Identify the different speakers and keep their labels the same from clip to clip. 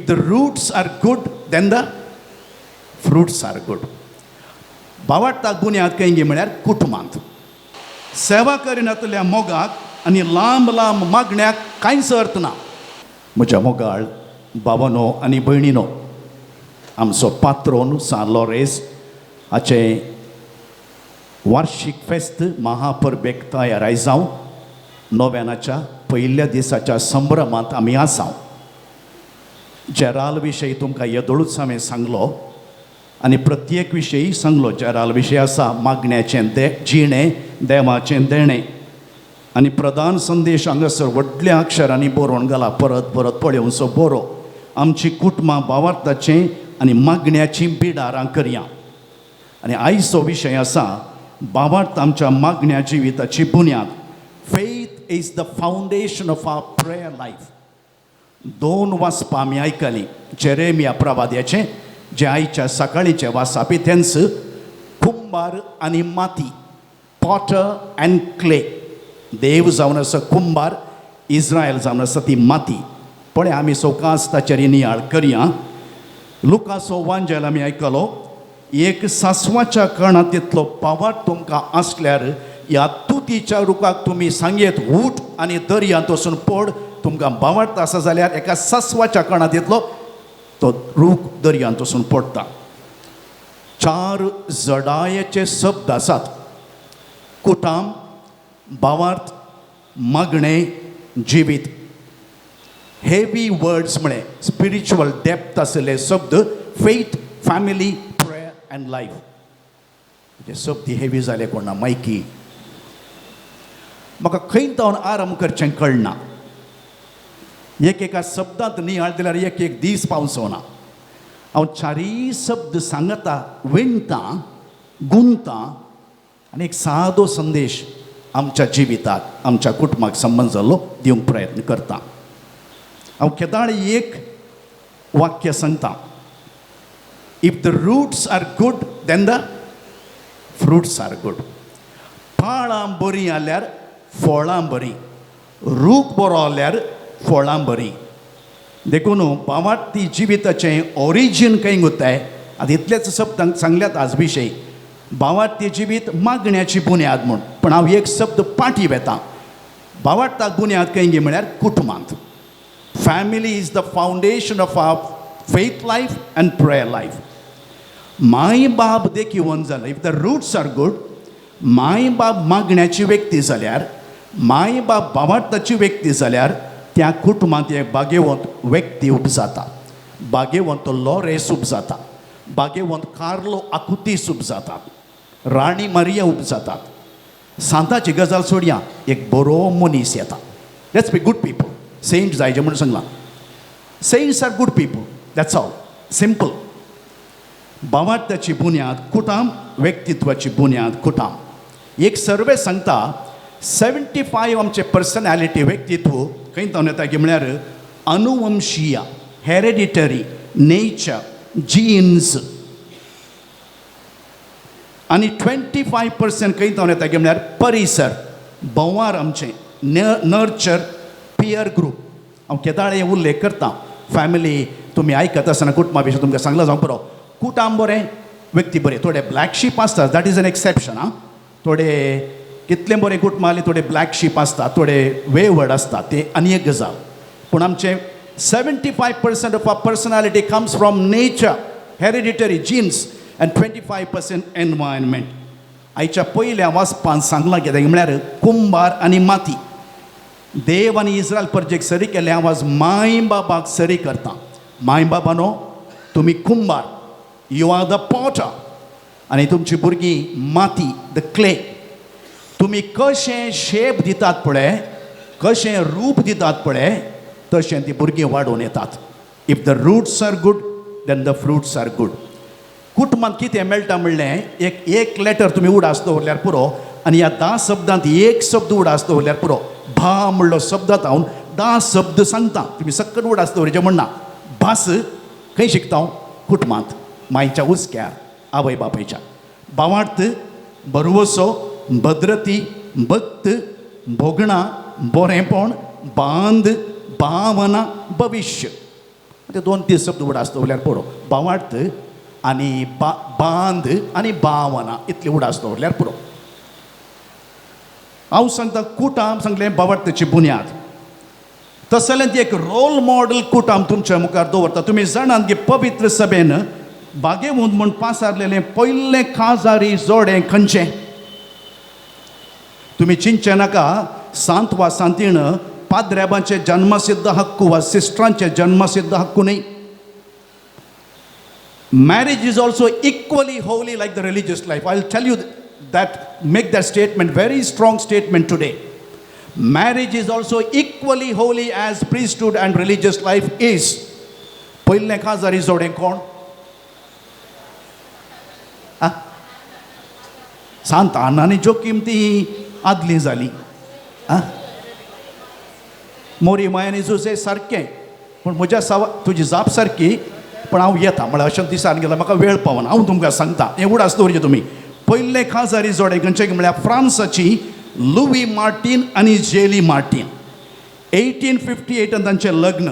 Speaker 1: If the roots are good, then the fruits are good. भावार्थाक बुन्याद खंय म्हळ्यार कुटुंबांत. सेवा करिनातल्या मोगाक आनी लांब लांब मागण्याक कांयच अर्थ ना. म्हज्या मोगाळ बाबानो आनी भयणीनो, आमचो पात्रोन सान लॉरेस हाचें वार्शीक फेस्त महापरबेक तयार जावं नोव्यानाच्या पयल्या दिसाच्या संभ्रमांत आमी आसा. जेराल विशयी तुमकां येदोळूच हांवें सांगलो आनी प्रत्येक विशयी सांगलो. जेराल विशय आसा मागण्याचें दे जिणें, देवाचें देणें आनी प्रधान संदेश हांगासर व्हडल्या अक्षरांनी बरोवन घाला, परत परत पळोवचो बरो. आमची कुटुंबां भावार्थाचें आनी मागण्याचीं बिडारां करया. आनी आयचो विशय आसा भावार्थ आमच्या मागण्या जिविताची बुन्याद. Faith is the foundation of our prayer life. दोन वाचपां आमी आयकलीं जेरेमिया प्रवाद्याचें, जें आयच्या सकाळीचें वाचपी तेंच. कुंबार आनी माती, पॉटर अँड क्ले. देव जावन आसा कुंबार, इस्रायल जावन आसा ती माती. पळय, आमी सवकास ताचेर नियाळ करया. लुकासो वांजेल आमी आयकलो. एक सासवाच्या कणांत तितलो पावाट तुमकां आसल्यार ह्या तुतीच्या रुखाक तुमी सांगयेत, "उठ आनी दर्यांत वचून पड." तुमकां भावार्थ आसा जाल्यार एका सासवाच्या कणांत येतलो तो रूख दर्यांत वचून पडटा. चार जडायेचे शब्द आसात: कुटाम, भावार्थ, मागणें, जिवीत. हेवी वर्ड्स म्हळे स्पिरिच्युअल डेप्थ आशिल्ले शब्द: faith, family, prayer and life. हे शब्द हेवी जाले कोणा मायकी. म्हाका खंय जावन आरंभ करचें कळना. एक एका शब्दांत नियाळ दिल्यार एक एक दीस पावचो ना. हांव चारीय शब्द सांगता, विणता, गुंता आनी एक सादो संदेश आमच्या जिविताक, आमच्या कुटुंबाक संबंद जाल्लो दिवंक प्रयत्न करता. हांव केदाळ एक वाक्य सांगता: If the roots are good, then the fruits are good. पाळां बरीं जाल्यार फळां बरीं. रूख बरो जाल्यार फळां बरीं. देखून भावार्थी जिविताचें ओरिजीन खंय उरताय? आतां इतलेच शब्द सांगल्यात आज विशय भावार्थी जिवीत मागण्याची बुन्याद म्हूण. पूण हांव एक शब्द पाटी वेता. भावार्थाक बुन्याद खंय म्हळ्यार कुटुंबांत. Family is the foundation of our faith life and prayer life. माय बाब देखीवन जाल्यार, if the roots are good, माय बाब मागण्याची व्यक्ती जाल्यार, माय बाब भावार्थाची व्यक्ती जाल्यार त्या कुटुंबांत एक भाग्यवंत व्यक्ती उपजाता. भाग्यवंत लॉरेस उपजाता, भाग्यवंत कार्लो आकुतीस उपजातात, राणी मारिया उपजातात. सांताची गजाल सोडया, एक बरो मनीस येता. Let's be good people. Saint जायचे म्हणून सांगलां. Saints are good people, that's all, simple. भावार्थाची बुन्याद कुटाम, व्यक्तित्वाची बुन्याद कुटाम. एक सर्वे सांगता, 75 आमचे पर्सनॅलिटी, व्यक्तित्व खंय जावन येता की म्हळ्यार अनुवंशीय, हेरेडिटरी, नेचर, जीन्स. आनी 25% खंय जावन येता की म्हळ्यार परिसर, भोंवार आमचें, नर्चर, पियर ग्रूप. हांव केदाळे उल्लेख करता. फॅमिली तुमी आयकत आसतना कुटुंबा विशीं तुमकां सांगलां जावं पुरो. कुटाम बरें, व्यक्ती बरें. थोडे ब्लॅक शीप आसतात, that is an exception. आं, थोडे कितलें बरें कुटुंब आसलें, थोडे ब्लॅक शीप आसतात, थोडे वेवर्ड आसतात, ते आनी एक गजाल. पूण आमचें 75% of our personality comes from nature, hereditary, genes, and 25% environment. आयच्या पयल्या वाचपान सांगलां कितें म्हळ्यार कुंबार आनी माती. देव आनी इस्रायल परजेक सरी केल्ले आवाज माय बाबाक सरी करता. माय बाबानो, तुमी कुंबार, you are the potter, आनी तुमची भुरगीं माती, the clay. तुमी कशें शेप दितात पळय, कशें रूप दितात पळय, तशें ती भुरगीं वाडोवन येतात. If the roots are good, then the fruits are good. कुटुंबांत कितें मेळटा म्हणलें, एक एक लेटर तुमी उडास दवरल्यार पुरो आनी ह्या 10 शब्दांत एक शब्द उडास दवरल्यार पुरो. भा म्हणलो शब्दांत हांव 10 शब्द सांगता, तुमी सक्कट उडास दवरचे म्हणना. भास खंय शिकता हांव? कुटुंबांत, मायच्या हुस्क्यार, आवय बापायच्या. भावार्थ, भरवसो, भद्रती, भक्त, भोगणां, बरेंपण, बांद, भावना, भविश्य. ते दोन तीन शब्द उडास दवरल्यार पुरो. भावार्थ आनी बा बांद आनी भावना इतली उडास दवरल्यार पुरो. हांव सांगता, कुटाम सांगलें भावार्थाची बुन्याद. तसलें ती एक रोल मॉडल कुटाम तुमच्या मुखार दवरता. तुमी जाणात की पवित्र सभेन भागेवंत म्हूण पासारलेलें पयलें काजारी जोडें खंयचें? तुमी चिंतचें नाका, सांत वा सांतीण पाद्र्याबांचे जन्मसिद्ध हक्कू वा सिस्टरांचे जन्मसिद्ध हक्कू न्ही. Marriage is also equally holy like the religious life. I will tell you that, make that statement, very strong statement today. Marriage is also equally holy as priesthood and religious life is. पयलें काजारी जोडें कोण? आ? सांत आना आनी जोकीम ती आदली जाली. आ, मोरी माय आनी जुजे सारकें, पूण म्हज्या सवा तुजी जाप सारकी, पूण हांव येता म्हळ्यार अशें दिसान गेल्यार म्हाका वेळ पावना. हांव तुमकां सांगता, हें उडास दवरचें तुमी. पयलें काजारी जोडें खंयचें म्हळ्यार फ्रांसाची लुवी मार्टीन आनी जेली मार्टीन. 1858 तांचें लग्न.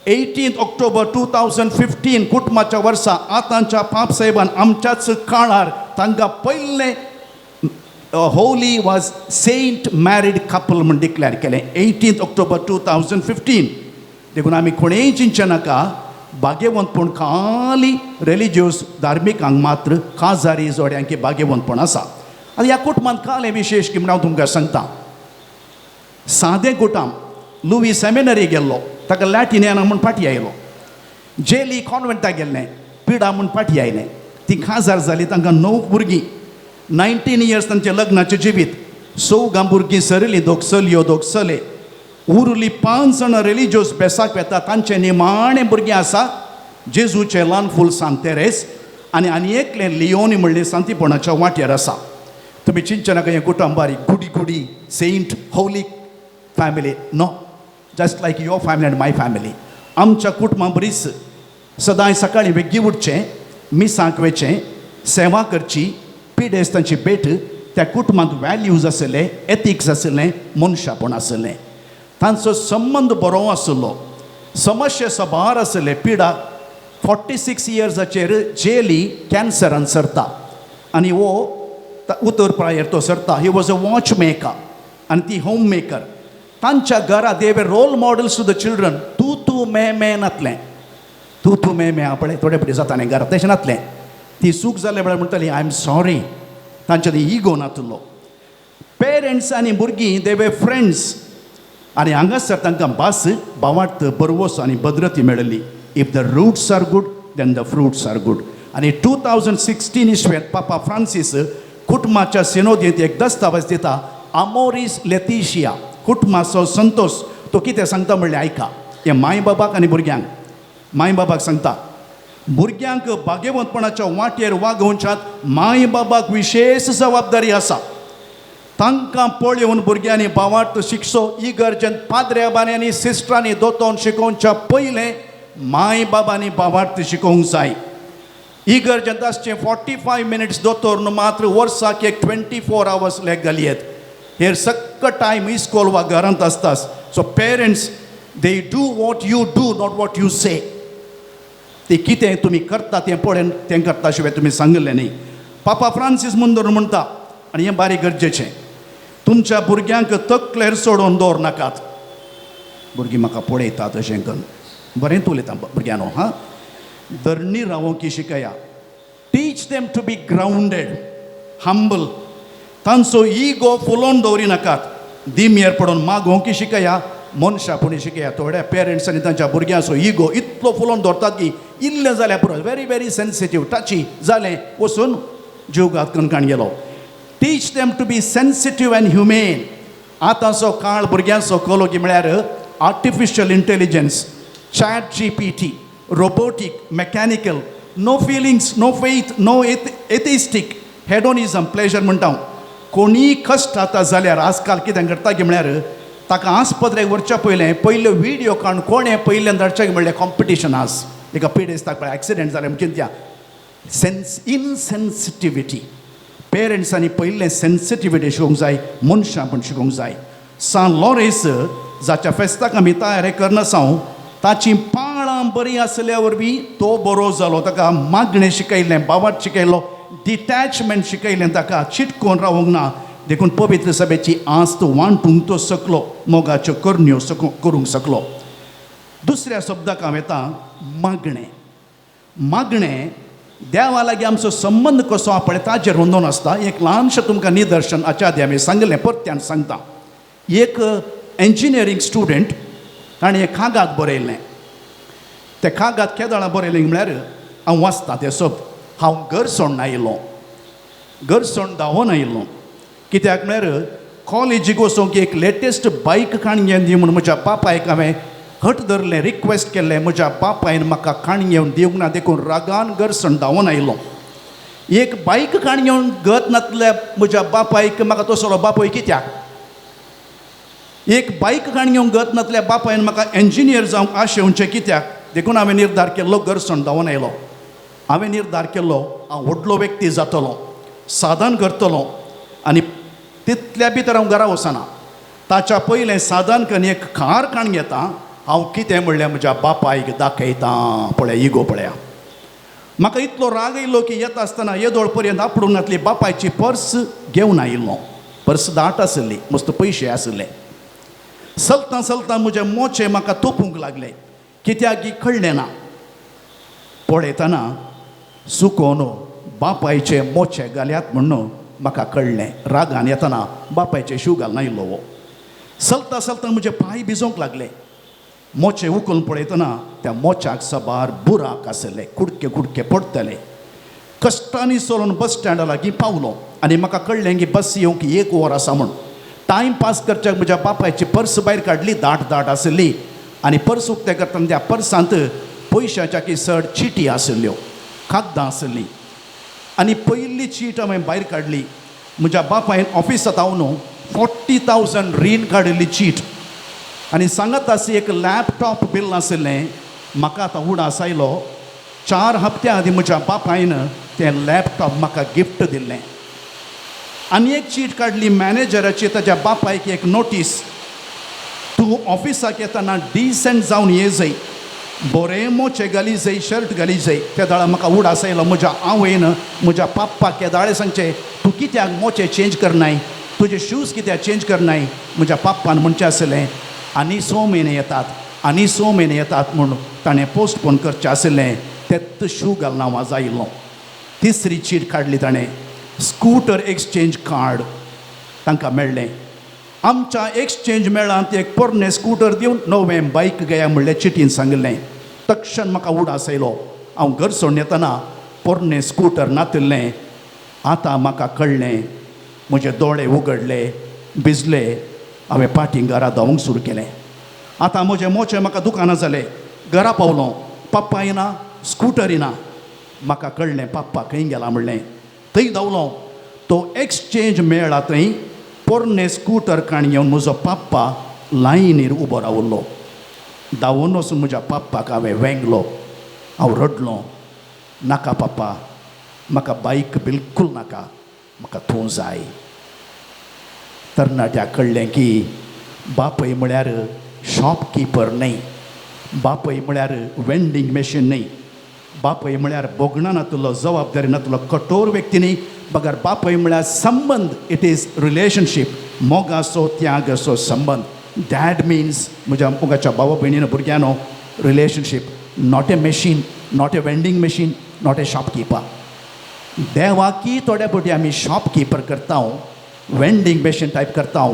Speaker 1: 18 ऑक्टोबर 2015 कुटुंबाच्या वर्सा आतांच्या पाप साहेबान आमच्याच काळार तांकां पयलें होली वॉज सेंट मॅरीड कपल म्हूण डिक्लेअर केलें, 18 ऑक्टोबर 2015. देखून आमी कोणेय चिंतचें नाका, भाग्यवंतपण खाली रिलिजियस धार्मिकांक मात्र, काजारी जोड्यांकी भाग्यवंतपण आसा. आतां ह्या कुटुंबांत कालें विशेश की म्हण हांव तुमकां सांगता. सादें कुटाम. लुवी सेमिनरी गेल्लो, ताका लॅटीन येना म्हूण फाटी आयलो. जेली कॉन्वेंटाक गेल्लें, पिडा म्हूण फाटी आयलें. ती काजार जाली, तांकां णव भुरगीं. 19 इयर्स तांचें लग्नाचें जिवीत. चवगां भुरगीं सरलीं, दोग चलयो, दोग चले. उरली पांच जाणां रिलिजियस बेसाक वेता. तांचें निमाणें भुरगें आसा जेजूचें ल्हान फूल सांत तेरेस आनी आनी एकलें लियोनी म्हणलें सांतीपणाच्या वाट्यार आसा. तुमी चिंतचे नाका, हें कुटुंब बारीक गुडी गुडी saint holy family. No, just like your family and my family. आमच्या कुटुंबा बरीच सदांय सकाळीं बेगी उठचें, मिसाक वेचें, सेवा करची, पिडेस्तांची भेट. त्या कुटुंबांत व्हॅल्यूज आशिल्ले, एथिक्स आशिल्लें, मनशापण आशिल्लें. तांचो संबंद बरो आशिल्लो. समस्या साबार आशिल्ले. पिडा 46 इयर्साचेर जेली कॅन्सरान सरता आनी हो उतर प्रायेर तो सरता. He was a watch maker आनी ती होम मेकर. तांच्या घरा they were role models to the children. तूं तूं मे मे नातलें. तूं तूं मे मे पळय थोडे फावटी जाता न्ही घरात, तशें नातलें. ती चूक जाल्या वेळार म्हणटाली, "I am sorry." तांच्या इगो नातलो. पेरंट्स आनी भुरगीं, they were friends. आनी हांगासर तांकां भास, भावार्थ, बरवस आनी भद्रती मेळिल्ली. If the roots are good, then the fruits are good. आनी 2016 इसवेंत पापा फ्रांसीस कुटुंबाच्या सिनोदींत एक दस्तावेज दिता, आमोरीस लेतिशिया, कुटुंबाचो संतोष. तो कितें सांगता म्हणलें आयका. हे माय बाबाक आनी भुरग्यांक, माय बाबाक सांगता, भुरग्यांक भाग्यवंतपणाच्या वाटेर वागोवच्यात माय बाबाक विशेश जबाबदारी आसा. तांकां पळोवन भुरग्यांनी भावार्थ शिकचो. इगर्जेन पाद्र्याबांनी आनी सिस्टरांनी दोतोन शिकोवच्या पयलें माय बाबांनी भावार्थ शिकोवंक जाय. इगर्जेंत आसचें 45 मिनिट्स दोतोर मात्र वर्साक एक 24 आवर्स लेग घालयेत. हेर सक्क टायम इस्कोल वा घरांत आसतास. So parents, they do what you do, not what you say. ते कितें तुमी करता तें पळयन तें करता शिवाय तुमी सांगिल्लें न्ही. पापा फ्रांसीस मुंदर म्हणटा, आनी हें बारीक गरजेचें, तुमच्या भुरग्यांक तकलेर सोडून दवर नाकात. भुरगीं म्हाका पळयतात अशें करून बरें उलयता भुरग्यांनो. हां, धरणी रावोंक शिकया. Teach them to be grounded, humble. तांचो इगो फुलोवन दवरी नाकात. दिमयेर पडून मागोवंक शिकया, मनशापणी शिकया. थोड्या पेरंट्सांनी तांच्या भुरग्यांचो इगो इतलो फुलोवन दवरतात की इल्लें जाल्यार पुरो, व्हेरी व्हेरी सेन्सिटीव, टची जालें, वचून जीव घात करून गेलो. Teach them to be sensitive and humane. आतांचो काळ भुरग्यांचो कलो की म्हळ्यार artificial intelligence, Chat GPT, robotic, mechanical, no feelings, no faith, no atheistic, hedonism, pleasure म्हणटा हांव. कोणीय कश्ट जाता जाल्यार आजकाल कितें घडटा की म्हळ्यार ताका आस्पत्रेक व्हरच्या पयलें पयले व्हिडियो काडून कोणें पयल्यान धाडचें म्हणल्यार कॉम्पिटिशन. आज एका पिडेस्ताक पळय एक्सिडेंट जालें म्हण चिंत्या. सेन्स इनसेन्सिटिविटी. पेरंट्सांनी पयलें सेन्सिटिविटी शिकोवंक जाय, मनशां पण शिकोवंक जाय. सान लॉरेस, जाच्या फेस्ताक आमी तयारी करना साव. ताचीं पाळां बरीं आसल्या वरवीं तो बरो जालो. ताका मागणें शिकयलें, बाबात शिकयलो, डिटॅचमेंट शिकयलें, ताका चिटकोन रावूंक ना. देखून पवित्र सभेची आस्त वांटूंक तो सकलो, मोगाच्यो करण्यो करूंक सकलो. दुसऱ्या शब्दाक हांव येता, मागणें. मागणें देवा लागीं आमचो संबंद कसो आहा पळय ताजेर अंदून आसता. एक ल्हानशें तुमकां निदर्शन हाच्या आदी आमी सांगिल्लें, परत्यान सांगता. एक इंजिनियरींग स्टुडंट, ताणें एक कागाद बरयल्लें. तें कागाद केदळां बरयलें म्हळ्यार हांव वाचतां तें शब्द. हांव घर सोडून आयिल्लो, घर सोडून धांवोन आयिल्लो, कित्याक म्हळ्यार कॉलेजीक वचूंक एक लेटेस्ट बायक काण घेवन दी म्हूण म्हज्या बापायक हांवें हट धरलें, रिक्वेस्ट केल्लें. म्हज्या बापायन म्हाका काण घेवन दिवंक ना, देखून रागान घर सोडून धांवोन आयलो. एक बायक काण घेवन गत नासल्या म्हज्या बापायक म्हाका तसलो बापूय कित्याक? एक बायक काण घेवंक गत नासल्या बापायन म्हाका इंजिनियर जावंक आशेवचें कित्याक? देखून हांवें निर्धार केल्लो, घर सोडून धांवोन आयलो. हांवें निर्धार केल्लो, हांव व्हडलो व्यक्ती जातलो, साधन करतलो आनी तितल्या भितर हांव घरा वचना. ताच्या पयलें साधन करून एक कार काण घेता. हांव कितें म्हणल्यार म्हज्या बापायक दाखयता पळय, इगो पळया. म्हाका इतलो राग येयलो की येता आसतना येदोळ पर्यंत आपडूंक नासली बापायची पर्स घेवन आयिल्लो. पर्स दाट आशिल्ली, मस्त पयशे आशिल्ले. चलता चलता म्हजे मोचे म्हाका तोपूंक लागले, कित्याक की कळ्ळें ना. पळयतना चुकोन बापायचे मोचे घाल्यात म्हणून म्हाका कळ्ळें. रागान येतना बापायचे शू घालून आयिल्लो हो. चलता चलता म्हजे पांय भिजोवंक लागले. मोचे उखलून पळयतना त्या मोच्याक साबार बुराक आसले, कुडके कुडके पडटले. कश्टांनी चलोवन बस स्टँडा लागीं पावलो आनी म्हाका कळ्ळें की बस येवंक एक वर आसा म्हूण. टायम पास करच्याक म्हज्या बापायची पर्स भायर काडली, दाट दाट आशिल्ली. आनी पर्स उक्तें करतना त्या पर्सांत पयशाच्या की चड चिटी आशिल्ल्यो, कागदां आशिल्लीं. आनी पयली चीट हांवें भायर काडली, म्हज्या बापायन ऑफिसांत हांव 40,000 रीण काडिल्ली चीट. आनी सांगत आसा एक लॅपटॉप बील आशिल्लें. म्हाका आतां उडास आयलो, 4 हप्त्या आदीं म्हज्या बापायन तें लॅपटॉप म्हाका गिफ्ट दिल्लें. आनी एक चीट काडली मॅनेजराची, ताच्या बापायक एक नोटीस, तूं ऑफिसाक येतना डिसंट जावन ये जाय, बरें मोचे घाली जाय, शर्ट घाली जाय. त्या दाळा म्हाका उडास आयलो, म्हज्या आवयन म्हज्या पप्पाक केदाळे सांगचें, तूं कित्याक मोचे चेंज करनाय, तुजे शूज कित्याक चेंज करनाय? म्हज्या पप्पान म्हणचें आसलें, आनी 6 म्हयने येतात, आनी 6 म्हयने येतात म्हूण ताणें पोस्टपोन करचें आशिल्लें. तेत्त शू घालना हांव आयिल्लो. तिसरी चीट काडली ताणें, स्कूटर एक्सचेंज कार्ड तांकां मेळ्ळें. आमच्या एक्सचेंज मेळांत एक पोरणें स्कूटर दिवन नवें बायक घेया म्हणलें चिटीन सांगिल्लें. तक्षण म्हाका उडास आयलो, हांव घर सोडून येतना पोरणें स्कूटर नातिल्लें. आतां म्हाका कळ्ळें, म्हजे दोळे उगडले, भिजले. हांवें पाटीं घरा धांवूंक सुरू केलें. आतां म्हजे मोचे म्हाका दुकानां जाले. घरा पावलो, पप्पा येना, स्कूटर येना. म्हाका कळ्ळें पप्पा खंय गेला म्हणलें. थंय धांवलो, तो एक्सचेंज मेळ्ळा थंय पोरणे स्कूटर काण घेवन म्हजो पप्पा लायनीर उबो रावलो. धांवून वचून म्हज्या पप्पाक हांवें वेंगलो, हांव रडलो. नाका पप्पा, म्हाका बायक बिलकूल नाका, म्हाका तूं जाय. तरणाट्याक कळ्ळें की बापय म्हळ्यार शॉपकिपर न्हय, बापय म्हळ्यार वेंडींग मॅशीन न्हय, बापय म्हळ्यार भोगणां नातलो, जबाबदारी नातलो कठोर व्यक्ती न्हय, बगर बापय म्हळ्यार संबंद. It is relationship, मोगाचो त्यागाचो संबंद. That means म्हज्या मोगाच्या भावा भयणीनो, भुरग्यांनो, relationship, not a machine, not a vending machine, not a shopkeeper. Devaki थोड्या फावटी आमी शॉपकिपर करता, वेंडींग मॅशीन टायप करता.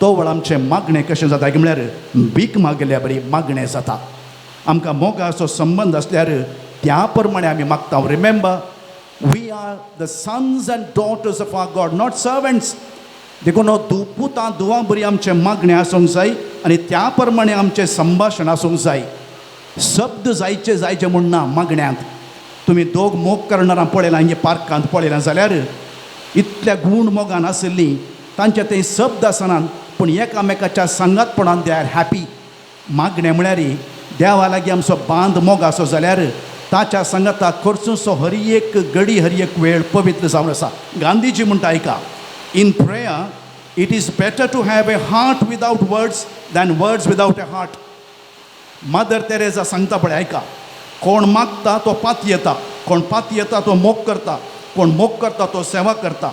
Speaker 1: तो वेळ आमचें मागणें कशें जाता की म्हळ्यार भीक मागल्या बरी मागणें जाता. आमकां मोगाचो संबंद आसल्यार त्या प्रमाणे आमी मागता. Remember, we are the sons and daughters of our God, not servants. देखून हो पुतां धुवां बरी आमचें मागणें आसूंक जाय आनी त्या प्रमाणे आमचें संभाशण आसूंक जाय. शब्द जायचे जायचे म्हूण ना मागण्यांत. तुमी दोग मोग करणारां पळयलां हांगे पार्कांत पळयलां जाल्यार इतल्या गूण मोगान आशिल्लीं, तांचे ते शब्द आसनात, पूण एकामेकाच्या सांगातपणान they are happy. मागणें म्हळ्यार देवा लागीं आमचो बांद मोग आसो जाल्यार ताच्या सांगाता खर्चूसो हर एक घडी, हर एक वेळ पवित्र जावन आसा. गांधीजी म्हणटा, आयका, in prayer it is better to have a heart without words than words without a heart. Mother Teresa सांगता पळय, आयका, कोण मागता तो पातयेता, कोण पातयेता तो मोग करता, कोण मोग करता तो सेवा करता.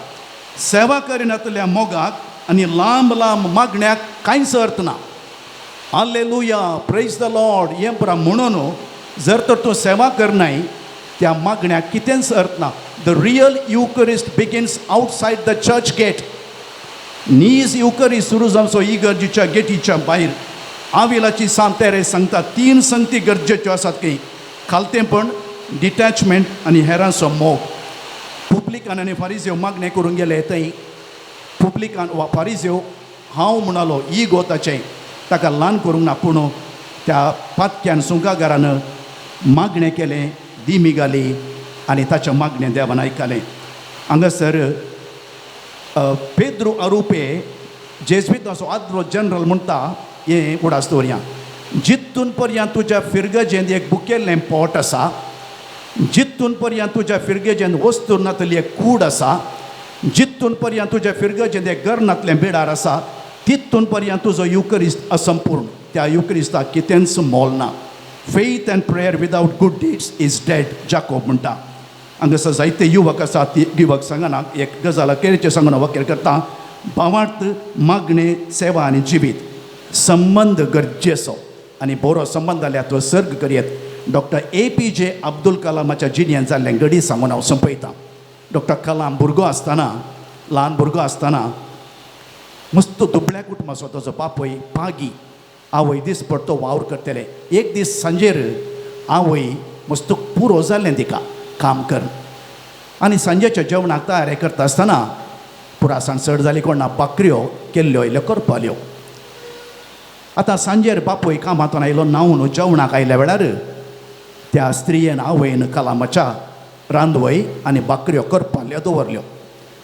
Speaker 1: सेवा करिनातल्या मोगाक आनी लांब लांब मागण्याक कांयच अर्थ ना. आलेलुया, प्रेज the Lord हें पुरा म्हणून जर तर तूं सेवा करनाय, त्या मागण्याक कितेंच अर्थ ना. The real Eucharist begins outside the church gate. नीज युकरिस्ट सुरू जावचो इगर्जीच्या गेटीच्या भायर. आविलाची सांत तेरेज सांगता, तीन संगती गरजेच्यो आसात की खालतेंपण, डिटॅचमेंट आनी हेरांचो मोग. पुब्लिकान आनी फारिजेव मागणें करूंक गेले थंय पुब्लिकान वा फारिजेव हांव म्हणालो, इगो ताचें ताका ल्हान करूंक ना. पूण त्या पातक्यान, सुंकागारान मागणें केलें, दिमी घाली आनी ताचें मागणें देवान आयकलें. हांगासर पेद्रू आरुपे, जेज्विताचो आदलो जनरल म्हणटा, हें उडास दवरया, जितून पर्यंत तुज्या फिरगजेंत एक बुकेल्लें पोट आसा, जितून पर्यंत तुज्या फिरगेजेंत वस्तू नातली एक कूड आसा, जितून पर्यंत तुज्या फिरगजेंत एक घर नातलें बिडार आसा, तितून पर्यंत तुजो युकरिस्त असंपूर्ण. त्या युकरिस्ताक कितेंच मोल ना. Faith and prayer without good deeds is dead, Jacob म्हणटा. हांगासर जायते युवक आसा, ती युवक सांगना, एक गजाल अखेरचें सांगून वकेर करता. भावार्थ, मागणें, सेवा आनी जिवीत संबंद गरजेचो आनी बरो संबंद जाल्यार तो सर्ग करयेत. डॉक्टर एपीजे अब्दुल कलामाच्या जिणेंत जाल्लें घडी सांगून हांव सोंपयतां. डॉक्टर कलाम भुरगो आसतना, ल्हान भुरगो आसतना, मस्त दुबळ्या कुटुंबाचो. ताजो बापूय पागी, आवय दीसपट्टो वावर करतले. एक दीस सांजेर आवय मस्त पुरो जाल्लें तिका काम कर आनी सांजेच्या जेवणाक तयारी करता आसतना पुरासाण चड जाली कोण ना, बाकऱ्यो केल्ल्यो इल्ल्यो करपाल्यो. आतां सांजेर बापूय कामांतून आयलो, न्हांवन जेवणाक आयल्या वेळार त्या स्त्रियेन, आवयन कलामाच्या रांदवय आनी बाकऱ्यो करपाल्यो दवरल्यो.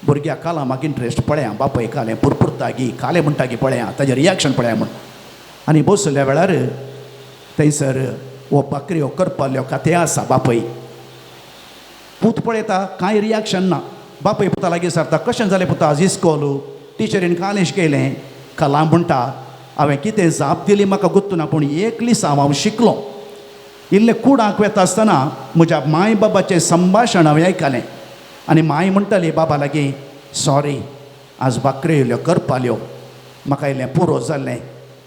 Speaker 1: भुरग्या कलामाक इंट्रस्ट, पळया बापूय कालें पुरपुरता गी, कालें म्हणटा गी, पळया ताजें रिएक्शन पळया म्हूण. आनी बसल्या वेळार थंयसर हो बाकऱ्यो करपाल्यो काते आसा बापूय. पूत पळयता, कांय रिएक्शन ना. बापूय पुता लागीं सरता, कशें जालें पुता आज इस्कोल, टिचरीन कालें शिकयलें? कलाम म्हणटा, हांवें कितें जाप दिली म्हाका गुत्तू ना, पूण एक लिसांव हांव शिकलो. इल्लें कुडाक वेता आसतना म्हज्या माय बाबाचें संभाशण हांवें आयकलें आनी माय म्हणटाली बाबा लागीं, सॉरी, आज बाकऱ्यो इल्ल्यो करपाल्यो, म्हाका इल्लें पुरो जाल्लें.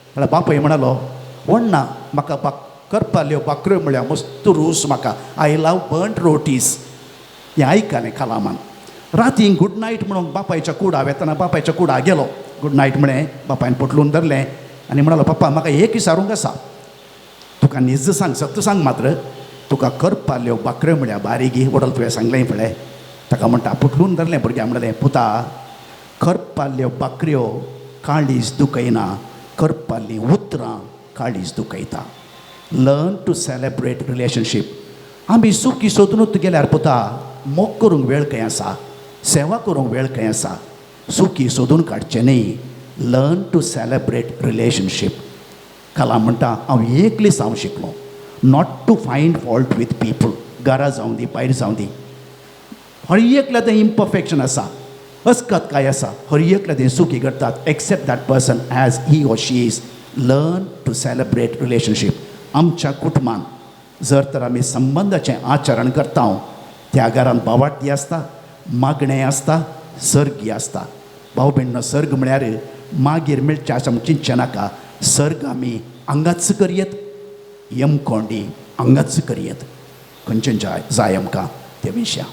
Speaker 1: जाल्यार बापूय म्हणालो, व्हडना, म्हाका करपाल्यो बाकऱ्यो म्हळ्यार मस्त रूच म्हाका, I love burnt rotis. हें आयकलें कलामान. राती गुड नायट म्हणून बापायच्या कुडा वेतना बापायच्या कुडा गेलो. गुड नायट म्हळें, बापायन पोटलून धरलें आनी म्हणालो, पप्पा, म्हाका एक विचारूंक आसा तुका, निज सांग, सत्य सांग मात्र, तुका करपाल्यो बाकऱ्यो म्हळ्यार बारीगी वडल तुवें सांगलें पळय. ताका म्हणटा, पुटलून धरलें भुरग्यां, म्हणलें, पुता, करपाल्यो बाकऱ्यो काळीज दुखयना, करपाल्लीं उतरां काळीज दुखयता. Learn to celebrate relationship. आमी सुखी सोदूनच गेल्यार पुता, मोग करूंक वेळ खंय आसा? सेवा करूंक वेळ खंय आसा? सुखी सोदून काडचें न्ही. Learn to celebrate relationship. Kalam म्हणटा, हांव एकलीच हांव शिकलो not to find fault with people. घरा जावं दी, भायर जावं दी, हर एकल्या तें इम्परफेक्शन आसा, अस्कत काय आसा, हर एकल्या तें चुकी करतात. Accept that person as he or she is. Learn to celebrate relationship. आमच्या कुटुंबान जर तर आमी संबंदाचें आचरण करता, त्या घरांत भावार्थी आसता, मागणें आसता, सर्गी आसता. भाव भयणीनो, सर्ग म्हळ्यार मागीर मेळचें अशें आमी चिंतचें नाका. सर्ग आमी हांगाच करयेत, यमकोंडी हांगाच करयेत. खंयचें जाय जाय आमकां ते विशया.